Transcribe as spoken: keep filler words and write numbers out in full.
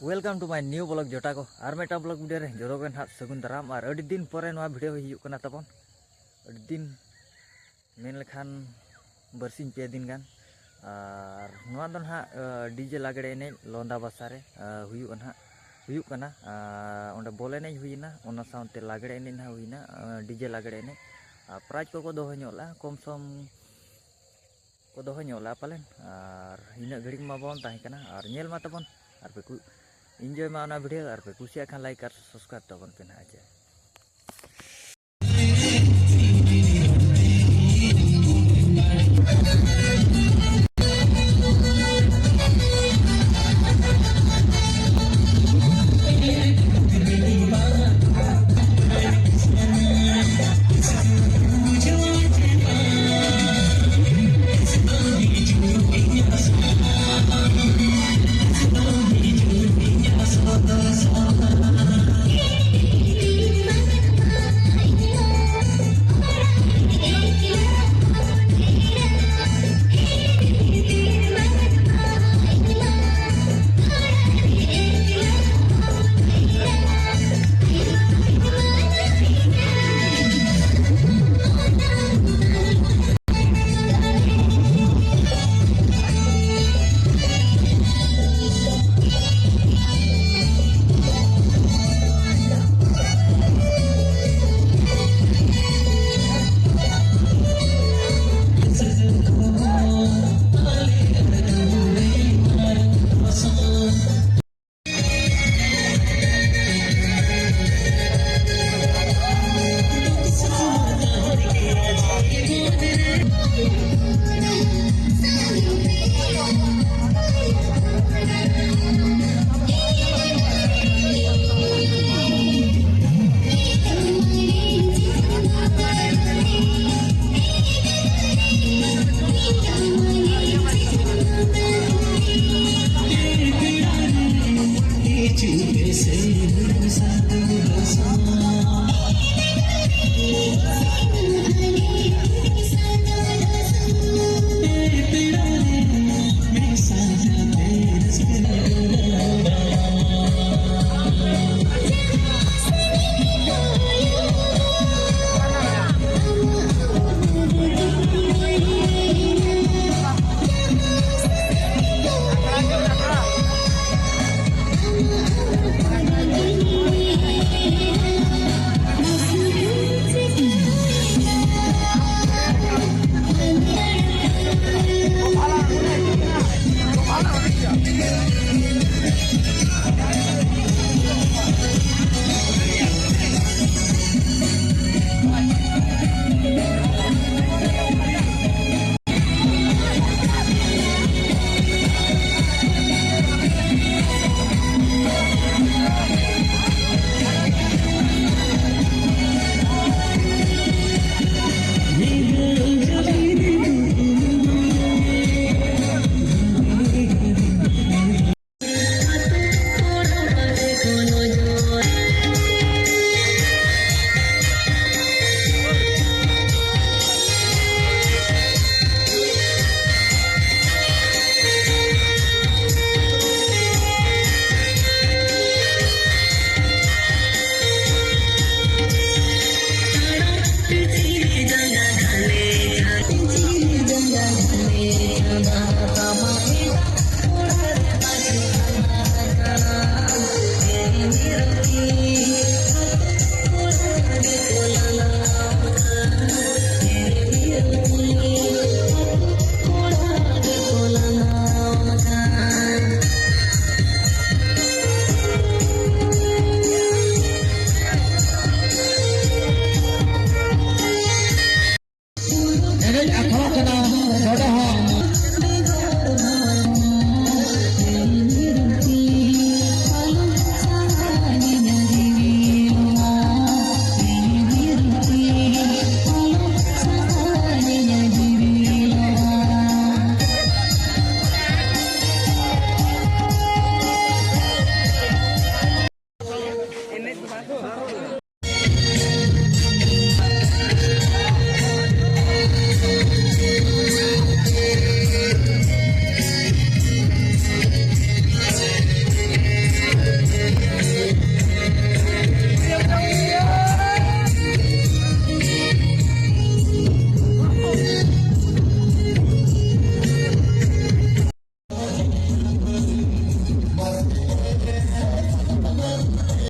Welcome to my new vlog ᱡᱚᱴᱟ ᱠᱚ, ᱟᱨ ᱢᱤᱫᱴᱟᱝ vlog video ᱨᱮ ᱡᱚᱛᱚ ᱜᱮ ᱱᱟᱦᱟᱜ ᱥᱟᱹᱜᱩᱱ ᱫᱟᱨᱟᱢ᱾ ᱟᱨ ᱟᱹᱰᱤ ᱫᱤᱱ ᱯᱚᱨᱮ ᱱᱚᱣᱟ video ᱦᱩᱭᱩᱜ ᱠᱟᱱᱟ ᱛᱟᱵᱚᱱ, ᱟᱹᱰᱤ ᱫᱤᱱ ᱢᱮᱱ ᱞᱮᱠᱷᱟᱱ ᱵᱟᱨᱥᱤᱧ ᱯᱮ ᱫᱤᱱ ᱜᱟᱱ᱾ ᱟᱨ ᱱᱚᱣᱟ ᱫᱚ ᱱᱟᱦᱟᱜ ᱰᱤᱡᱮ ᱞᱟᱜᱽᱲᱮ ᱮᱱᱮᱡ ᱞᱚᱸᱫᱟ ᱵᱟᱥᱟ ᱨᱮ ᱦᱩᱭᱩᱜᱼᱟ ᱱᱟᱦᱟᱜ, ᱦᱩᱭᱩᱜ ᱠᱟᱱᱟ᱾ ᱚᱸᱰᱮ ᱵᱚᱞ ᱮᱱᱮᱡ ᱦᱩᱭᱮᱱᱟ, ᱚᱱᱟ ᱥᱟᱶᱛᱮ ᱞᱟᱜᱽᱲᱮ ᱮᱱᱮᱡ ᱱᱟᱦᱟᱜ ᱦᱩᱭᱮᱱᱟ, ᱰᱤᱡᱮ ᱞᱟᱜᱽᱲᱮ ᱮᱱᱮᱡ᱾ ᱟᱨ prize ᱠᱚᱠᱚ ᱫᱚᱦᱚ ᱧᱚᱜ ᱞᱮᱫᱼᱟ, ᱠᱚᱢ ᱥᱚᱢ ᱠᱚ ᱫᱚᱦᱚ ᱧᱚᱜ ᱞᱮᱫᱼᱟ ᱯᱟᱞᱮᱱ᱾ ᱟᱨ ᱤᱱᱟᱹᱜ ᱜᱷᱟᱹᱲᱤᱡ ᱢᱟ ᱵᱟᱵᱚᱱ ᱛᱟᱦᱮᱸ ᱠᱟᱱᱟ᱾ ᱟᱨ ᱧᱮᱞ ᱢᱟ ᱛᱟᱵᱚᱱ, ᱟᱨ ᱯᱮ ᱠᱩ-, enjoy ᱢᱟ ᱚᱱᱟ video, ᱟᱨ ᱯᱮ ᱠᱩᱥᱤᱭᱟᱜ ᱠᱷᱟᱱ like ᱟᱨ subscribe ᱛᱟᱵᱚᱱ ᱯᱮ ᱱᱟᱦᱟᱜ ᱪᱮ᱾